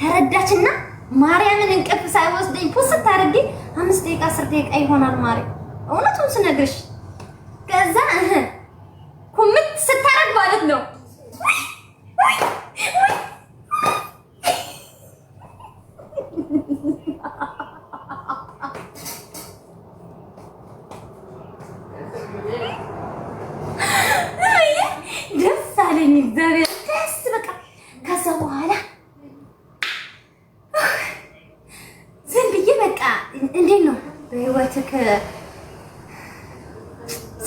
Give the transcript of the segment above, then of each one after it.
ተረዳችና ማርያምን እንቅልፍ ሳይወስደኝ post አድርጌ 5 ደቂቃ 10 ደቂቃ ይሆናል ማሪ፣ እውነቱን ስነግርሽ። ከዛ comment ስታረግ ማለት ነው፣ ደስ አለኝ፣ እግዚአብሔር ደስ በቃ። ከዛ በኋላ ዝም ብዬ በቃ እንዴት ነው በህይወትህ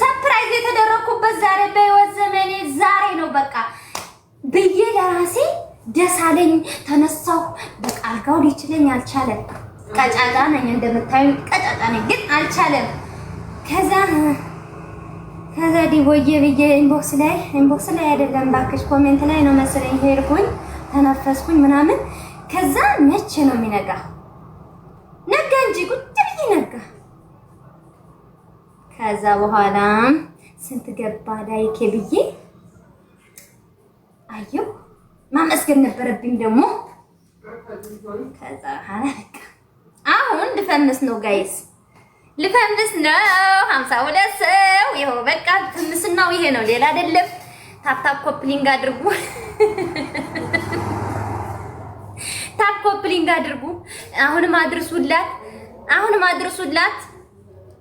surprise የተደረኩበት ዛሬ፣ በህይወት ዘመኔ ዛሬ ነው በቃ ብዬ ለራሴ ደስ አለኝ። ተነሳሁ። በቃ አልጋው ሊችለኝ አልቻለም። ቀጫጫ ነኝ እንደምታዩ ቀጫጫ ነኝ፣ ግን አልቻለም። ከዛ ዲቦዬ ብዬ inbox ላይ አይደለም ባክሽ comment ላይ ነው መሰለኝ ሄድኩኝ፣ ተነፈስኩኝ ምናምን። ከዛ መቼ ነው የሚነጋ? ነጋ እንጂ ቁጭ ብዬ ነጋ። ከዛ በኋላ ስንት ገባ like ኤ ብዬ አየሁ። ማመስገን ነበረብኝ ደግሞ። ከዛ በኋላ በቃ አሁን ልፈምስ ነው guys፣ ልፈምስ ነው። 52 ሰው ይኸው በቃ ፍምስናው ይሄ ነው፣ ሌላ አይደለም። Tap tap copy link አድርጉ፣ tap copy link አድርጉ። አሁንም አድርሱላት፣ አሁንም አድርሱላት።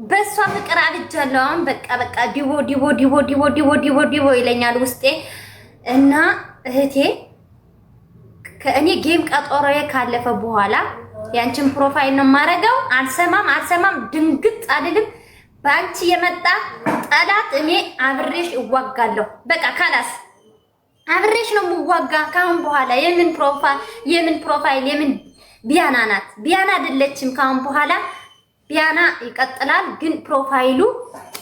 በእሷ ፍቅር አብጃለሁ። አሁን በቃ በቃ ዲቦ ዲቦ ዲቦ ዲቦ ዲቦ ዲቦ ዲቦ ይለኛል ውስጤ። እና እህቴ፣ ከእኔ game ቀጠሮዬ ካለፈ በኋላ ያንቺን profile ነው የማደርገው። አልሰማም አልሰማም፣ ድንግጥ አልልም። በአንቺ የመጣ ጠላት እኔ አብሬሽ እዋጋለሁ። በቃ خلاص አብሬሽ ነው የምዋጋ ካሁን በኋላ። የምን profile የምን ቢያና ናት? ቢያና አይደለችም። ካሁን በኋላ ቢያና ይቀጥላል፣ ግን profile ኡ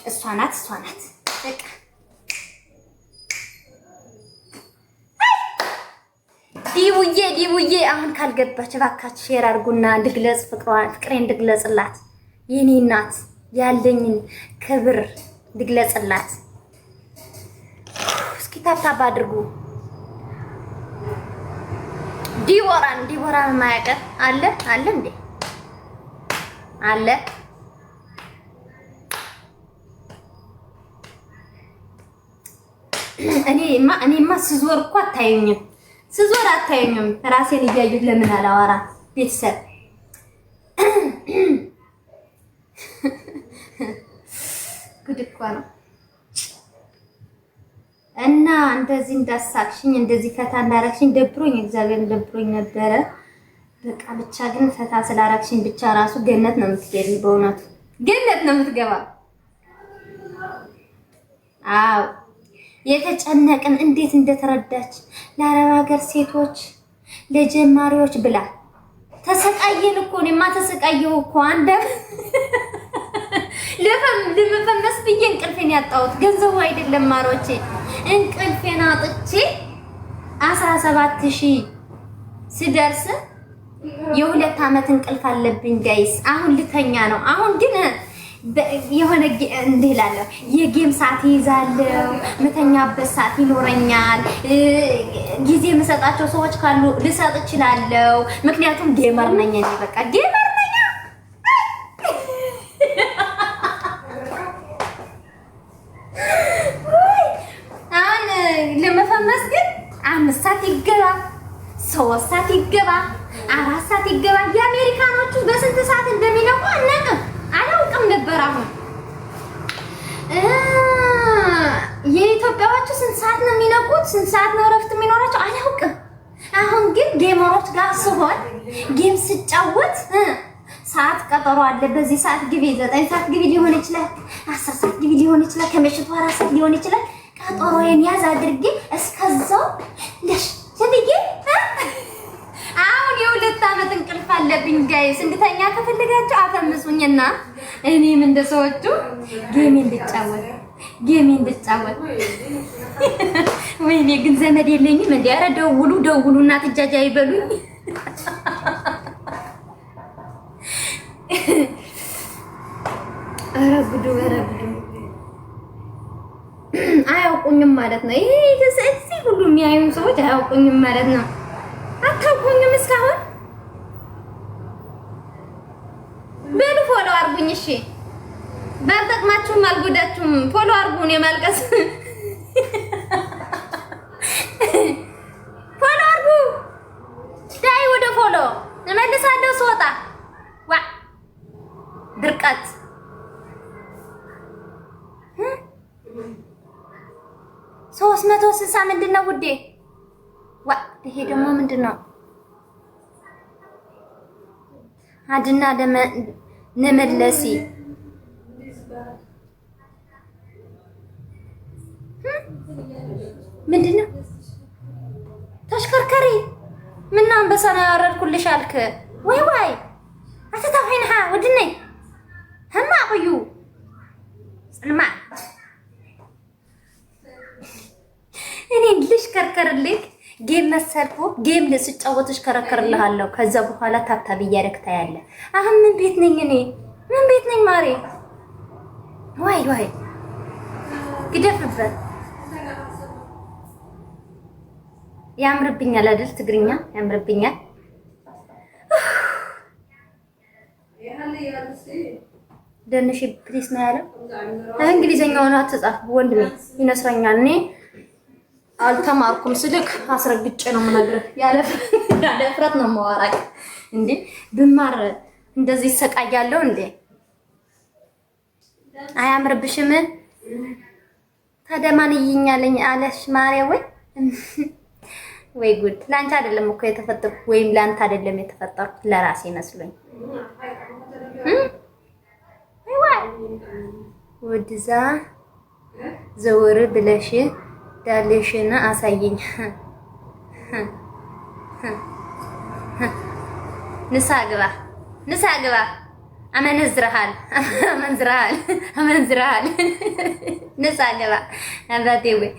እሷ ናት፣ እሷ ናት። በቃ ዲቡዬ ዲቡዬ አሁን ካልገባች እባካችሁ share አድርጉና እንድግለጽ ፍቅሬን እንድግለጽላት፣ የኔ እናት ያለኝን ክብር እንድግለጽላት። እስኪ tap tap አድርጉ። ዲቦራን ዲቦራን የማያውቅ አለ? አለ እንዴ? አለ? እኔማ ስዞር እኮ አታዩኝም፣ ስዞር አታዩኝም። ራሴን እያየሁ ለምን አላወራ? ቤተሰብ ጉድ እኮ ነው። እና እንደዚህ እንዳሳቅሽኝ፣ እንደዚህ ፈታ እንዳረግሽኝ ደብሮኝ፣ እግዚአብሔርን ደብሮኝ ነበረ። በቃ ብቻ ግን ፈታ ስላረግሽኝ ብቻ ራሱ ገነት ነው የምትገቢ፣ በእውነቱ ገነት ነው የምትገባ። አዎ የተጨነቅን እንዴት እንደተረዳች፣ ለአረብ ሀገር ሴቶች ለጀማሪዎች ብላ ተሰቃየን እኮ። እኔማ ተሰቃየሁ እኮ። አንደ ልመፈመስ ብዬ እንቅልፌን ያጣሁት ገንዘቡ አይደለም ማሮቼ፣ እንቅልፌን አጥቼ 17,000 ስደርስ የ2 ዓመት እንቅልፍ አለብኝ guys። አሁን ልተኛ ነው። አሁን ግን የሆነ እንዲህ እላለሁ፣ የ game ሰዓት ይይዛለሁ፣ ምተኛበት ሰዓት ይኖረኛል። ጊዜ የምሰጣቸው ሰዎች ካሉ ልሰጥ እችላለሁ። ምክንያቱም gamer ነኝ እኔ፣ በቃ gamer ነኝ። አሁን ለመፈመስ ግን 5 ሰዓት ይገባ፣ 3 ሰዓት ይገባ፣ 4 ሰዓት ይገባ። የአሜሪካኖቹ በስንት ሰዓት እንደሚነቁ አናውቅም፣ አላውቅም ነበር። አሁን የኢትዮጵያዎቹ ስንት ሰዓት ነው የሚነቁት? ስንት ሰዓት ነው እረፍት የሚኖራቸው? አላውቅም። አሁን ግን gamer ኦች ጋር ስሆን፣ game ስጫወት ሰዓት ቀጠሮ አለ። በዚህ ሰዓት ግቢ፣ 9 ሰዓት ግቢ ሊሆን ይችላል፣ 10 ሰዓት ግቢ ሊሆን ይችላል፣ ከምሽቱ 4 ሰዓት ሊሆን ይችላል። ቀጠሮዬን ያዝ አድርጌ እስከዛው ለሽ ብዬ አሁን የ2 ዓመት እንቅልፍ አለብኝ guys። እንድተኛ ከፈለጋችሁ አፈምሱኝና እኔም እንደ ሰዎቹ game ኤን እንድጫወት፣ game ኤን እንድጫወት። ወይኔ ግን ዘመድ የለኝም እንዴ? ኧረ ደውሉ ደውሉ እና ትጃጃ ይበሉኝ። ኧረ ጉዱ፣ ኧረ ጉዱ! አያውቁኝም ማለት ነው። ይሄ እዚህ ሁሉ የሚያዩን ሰዎች አያውቁኝም ማለት ነው። አታውቁኝም እስካሁን። አድርጉኝ። እሺ ባልጠቅማችሁም አልጎዳችሁም። Follow አድርጉን። የማልቀስ follow አድርጉ። ዳይ ወደ follow እመልሳለሁ ስወጣ። ዋ ድርቀት 360 ምንድን ነው ውዴ? ዋ ይሄ ደግሞ ምንድን ነው? አድና ነመለሲ ምንድን ነው? ተሽከርከሪ ምነው አንበሳ ነው ያወረድኩልሽ አልክ? ወይ ወይ አተታውሒንሓ ወድነይ ህማቅ እዩ ፅልማዕ። እኔ ልሽከርከርልክ game መሰልኩ። Game ስጫወት እሽከረከርልሃለሁ። ከዛ በኋላ tap tap እያደረግ ታያለህ። አሁን ምን ቤት ነኝ እኔ? ምን ቤት ነኝ ማሬ? ዋይ ዋይ ግደፍበት። ያምርብኛል አይደል? ትግርኛ ያምርብኛል። ደንሽ please ነው ያለው። እንግሊዘኛውን አትጻፍ ወንድሜ፣ ይነስረኛል። እኔ አልተማርኩም ስልክ አስረግጬ ነው የምነግርህ። ያለ እፍረት ነው የማወራቅ። እንዴ ብማር እንደዚህ ይሰቃያለሁ እንዴ? አያምርብሽም? ታዲያ ማን ይኛለኝ አለሽ ማሬ? ወይ ወይ ጉድ! ለአንቺ አይደለም እኮ የተፈጠርኩት፣ ወይም ለአንተ አይደለም የተፈጠርኩት፣ ለራሴ መስሎኝ። ወይ ወድዛ ዘወር ብለሽ ዳሌሽን አሳየኝ። ንስሐ ግባ፣ ንስሐ ግባ። አመንዝረሃል፣ አመንዝረሃል፣ አመንዝረሃል። ንስሐ ግባ አባቴ። ወይ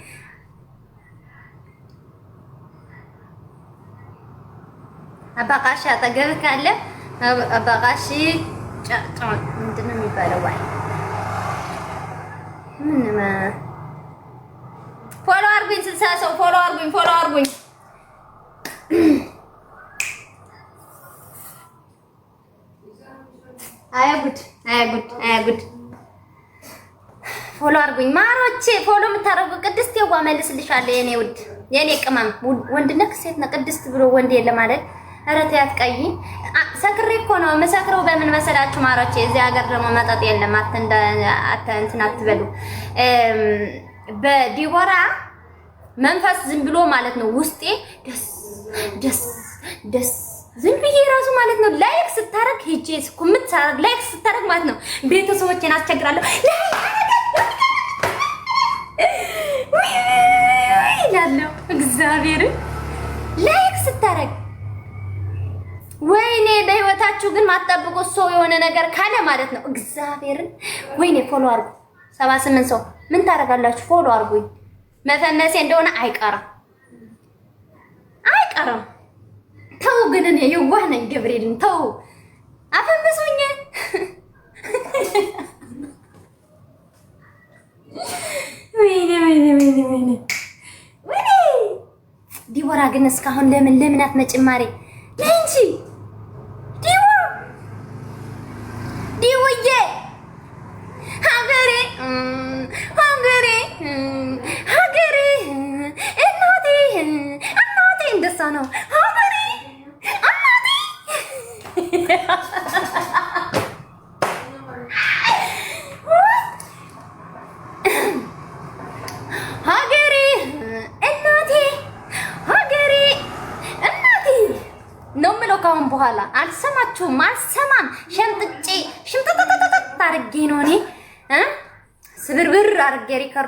አባቃሺ አጠገብህ ካለ አባቃሺ ጫጫ ምንድን ነው የሚባለው? ዋይ ምን follow አድርጉኝ፣ 60 ሰው follow አድርጉኝ፣ follow አድርጉኝ። አያጉድ አያጉድ አያጉድ። Follow አድርጉኝ ማሮቼ፣ follow የምታደርጉ ቅድስት የዋ መልስልሻለሁ። የኔ ውድ የኔ ቅመም ወንድ ነክ ሴት ነው ቅድስት ብሎ ወንድ የለም አይደል? ኧረ ተይ አትቀይ። ሰክሬ እኮ ነው የምሰክረው። በምን መሰላችሁ ማሮቼ? እዚህ ሀገር ደግሞ መጠጥ የለም። እንትን አትበሉ። በዲቦራ መንፈስ ዝም ብሎ ማለት ነው ውስጤ ደስ ደስ ደስ ዝም ብዬ ራሱ ማለት ነው like ስታረግ ሄጄ comment ሳረግ like ስታረግ ማለት ነው ቤተሰቦቼን አስቸግራለሁ እላለሁ። እግዚአብሔርን like ስታረግ ወይኔ በህይወታችሁ ግን ማትጠብቁት ሰው የሆነ ነገር ካለ ማለት ነው እግዚአብሔርን ወይኔ follow አድርጉ። 78 ሰው ምን ታደርጋላችሁ? Follow አድርጉኝ። መፈመሴ እንደሆነ አይቀርም አይቀርም። ተው ግን እኔ የዋህ ነኝ። ገብርኤልን ተው አፈምሱኝ። ወይኔ ወይኔ ወይኔ ወይኔ ወይኔ። ዲቦራ ግን እስካሁን ለምን ለምን አትመጭም? ማሬ ነይ እንጂ ዲቦ ዲቦዬ፣ ሀገሬ ሀገሬ ሀገሬ እናቴ እናቴ፣ እንደሳ ነው ሀገሬ እናቴ። ሀገሬ እናቴ ሀገሬ እናቴ ነው የምለው። ካሁን በኋላ አልሰማችሁም፣ አልሰማም። ሸምጥጬ ሽምጥጥጥጥ አድርጌ ነው እኔ ስብርብር አድርጌ record